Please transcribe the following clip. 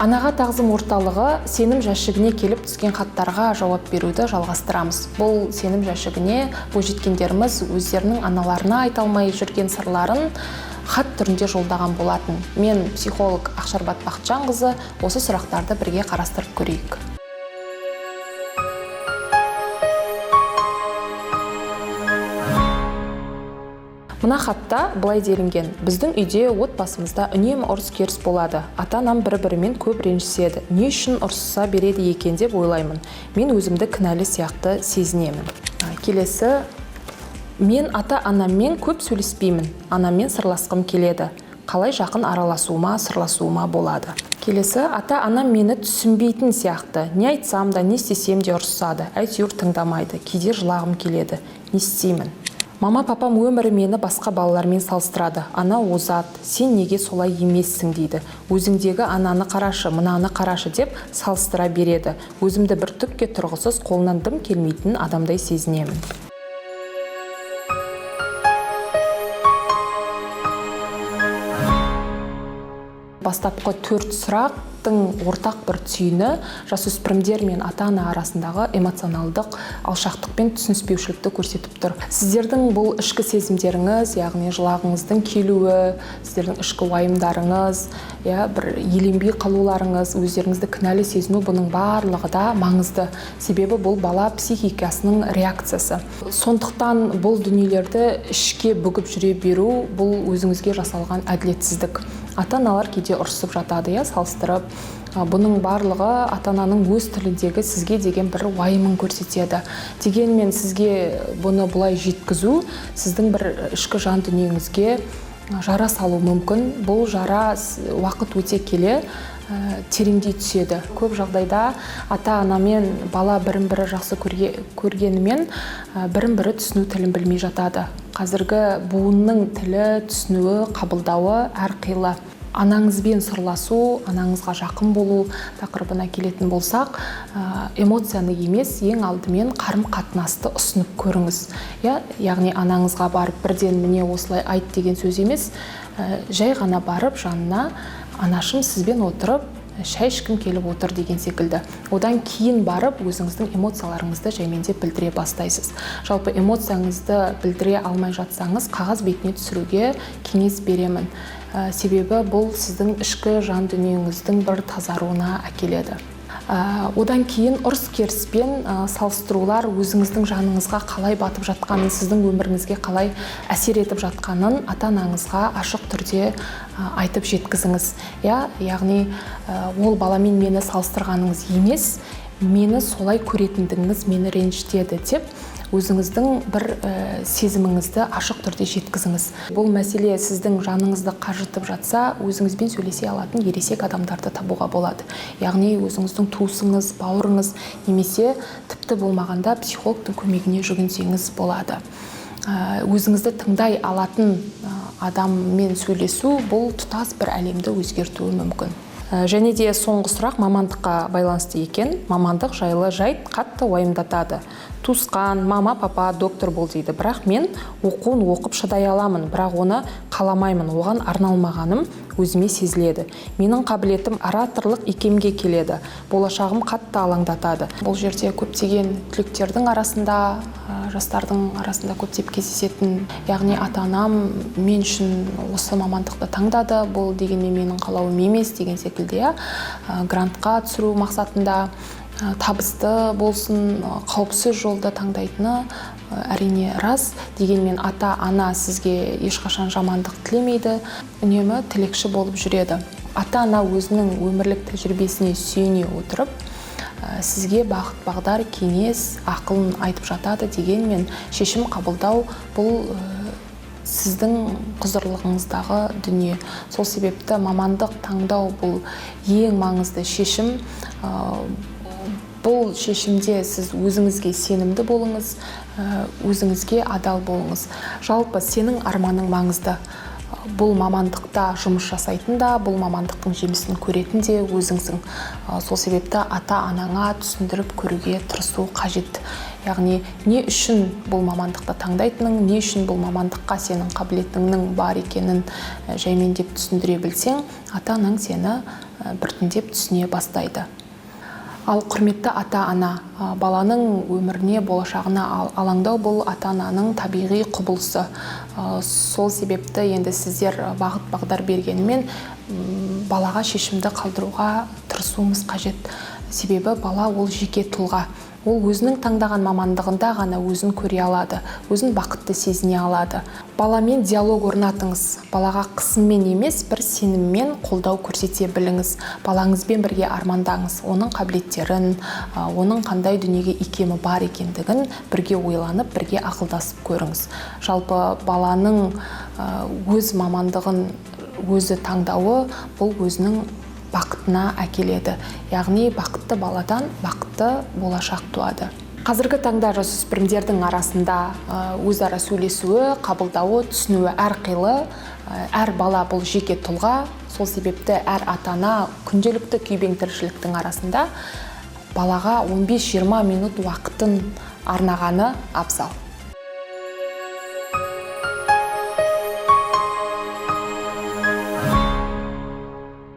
Анаға тағзым орталығы сенім жәшігіне келіп түскен хаттарға жауап беруді жалғастырамыз. Бұл сенім жәшігіне бойжеткендеріміз өздерінің аналарына айта алмай жүрген сырларын хат түрінде жолдаған болатын. Мен психолог Ақшарбат Бақытжанқызы, осы сұрақтарды бірге қарастырып көрейік. Мына хатта былай делінген: біздің үйде, отбасымызда үнемі ұрыс-керіс болады. Ата-анам бір-бірімен көп ренжіседі. Не үшін ұрысса береді екен деп ойлаймын. Мен өзімді кінәлі сияқты сезінемін. Келесі: мен ата-анаммен көп сөйлеспеймін. Анаммен сырласқым келеді. Қалай жақын араласуыма, сырласуыма болады? Келесі: ата-анам мені түсінбейтін сияқты. Не айтсам да, не істесем де ұрысады, әйтеуір тыңдамайды. Кейде жылағым келеді. Не істеймін? Мама, папам өмірі мені басқа балалармен салыстырады. Ана озат, сен неге солай емессің дейді. Өзіңдегі ананы қарашы, мынаны қарашы деп салыстыра береді. Өзімді бір түкке тұрғысыз, қолынан дым келмейтін адамдай сезінемін. Бастапқы төрт сұрақтың ортақ бір түйіні жасөспірімдер мен ата-ана арасындағы эмоционалдық алшақтық пен түсініспеушілікті көрсетіп тұр. Сіздердің бұл ішкі сезімдеріңіз, яғни жылағыңыздың келуі, сіздердің ішкі уайымдарыңыз, иә, бір еленбей қалуларыңыз, өздеріңізді кінәлі сезіну, бұның барлығы да маңызды. Себебі бұл бала психикасының реакциясы. Сондықтан бұл дүниелерді ішке бүгіп жүре беру бұл өзіңізге жасалған әділетсіздік. Ата-аналар кейде ұрысып жатады, иә, салыстырып. Бұның барлығы ата-ананың өз тіліндегі сізге деген бір уайымын көрсетеді. Дегенмен сізге бұны бұлай жеткізу сіздің бір ішкі жан дүниеңізге жара салуы мүмкін. Бұл жара уақыт өте келе тереңдей түседі. Көп жағдайда ата-ана мен бала бірін-бірі жақсы көргенімен, бірін-бірі түсіну тілін білмей жатады. Қазіргі буынның тілі, түсінуі, қабылдауы әрқилы. Анаңызбен сырласу, анаңызға жақын болу тақырыбына келетін болсақ, эмоцияны емес, ең алдымен қарым-қатынасты ұсынып көріңіз. Иә, яғни анаңызға барып бірден міне осылай айт деген сөз емес, жай ғана барып жанына, анашым, сізбен отырып шай ішкім келіп отыр деген секілді. Одан кейін барып өзіңіздің эмоцияларыңызды жаймендеп білдіре бастайсыз. Жалпы эмоцияңызды білдіре алмай жатсаңыз, қағаз бетіне түсіруге кеңес беремін. Себебі бұл сіздің ішкі жан дүниеңіздің бір тазаруына әкеледі. Одан кейін ұрыс-керіспен салыстырулар өзіңіздің жаныңызға қалай батып жатқанын, сіздің өміріңізге қалай әсер етіп жатқанын ата-анаңызға ашық түрде айтып жеткізіңіз. Иә, яғни ол баламен мені салыстырғаныңыз емес, мені солай көретіндігіңіз мені ренжітеді деп өзіңіздің бір сезіміңізді ашық түрде жеткізіңіз. Бұл мәселе сіздің жаныңызды қажытып жатса, өзіңізбен сөйлесе алатын ересек адамдарды табуға болады. Яғни өзіңіздің туысыңыз, бауырыңыз немесе тіпті болмағанда психологтың көмегіне жүгінсеңіз болады. Өзіңізді тыңдай алатын адаммен сөйлесу бұл тұтас бір әлемді өзгертуі мүмкін. Және де соңғы сұрақ мамандыққа байланысты екен. Мамандық жайлы жайт қатты уайымдатады. Туысқан, мама, папа доктор бол дейді. Бірақ мен оқуын оқып шыдай аламын, бірақ оны қаламаймын, оған арналмағаным өзіме сезіледі. Менің қабілетім ораторлық икемге келеді. Болашағым қатты алаңдатады. Бұл жерде көптеген түлектердің арасында, жастардың арасында көптеп кездесетін, яғни ата-анам мен үшін осы мамандықты таңдады, бұл дегенмен менің қалауым емес деген секілді, иә, грантқа түсіру мақсатында, табысты болсын, қауіпсіз жолды таңдайтыны, әрине рас. Дегенмен ата-ана сізге ешқашан жамандық тілемейді, үнемі тілекші болып жүреді. Ата-ана өзінің өмірлік тәжірибесіне сүйене отырып, сізге бағыт бағдар, кеңес, ақылын айтып жатады. Дегенмен шешім қабылдау бұл сіздің құзырлығыңыздағы дүние. Сол себепті мамандық таңдау бұл ең маңызды шешім. Бұл шешімде сіз өзіңізге сенімді болыңыз, өзіңізге адал болыңыз. Жалпы сенің арманың маңызды. Бұл мамандықта жұмыс жасайтын да, бұл мамандықтың жемісін көретін де өзіңсің. Сол себепті ата-анаңа түсіндіріп көруге тырысу қажет. Яғни не үшін бұл мамандықты таңдайтының, не үшін бұл мамандыққа сенің қабілетіңнің бар екенін жаймендеп түсіндіре білсең, ата анаң сені біртіндеп түсіне бастайды. Ал құрметті ата-ана, баланың өміріне, болашағына алаңдау бұл ата-ананың табиғи құбылысы. Сол себепті енді сіздер бағыт бағдар бергенімен, балаға шешімді қалдыруға тырысуымыз қажет. Себебі бала ол жеке тұлға. Ол өзінің таңдаған мамандығында ғана өзін көре алады, өзін бақытты сезіне алады. Баламен диалог орнатыңыз. Балаға қысыммен емес, бір сеніммен қолдау көрсете біліңіз. Балаңызбен бірге армандаңыз. Оның қабілеттерін, оның қандай дүниеге икемі бар екендігін бірге ойланып, бірге ақылдасып көріңіз. Жалпы баланың өз мамандығын өзі таңдауы бұл өзінің бақытына әкеледі. Яғни бақытты баладан бақытты болашақ туады. Қазіргі таңда жасөспірімдердің арасында өзара сөйлесуі, қабылдауы, түсінуі әрқилы. Әр бала бұл жеке тұлға, сол себепті әр ата-ана күнделікті күйбең тіршіліктің арасында балаға 15-20 минут уақытын арнағаны абзал.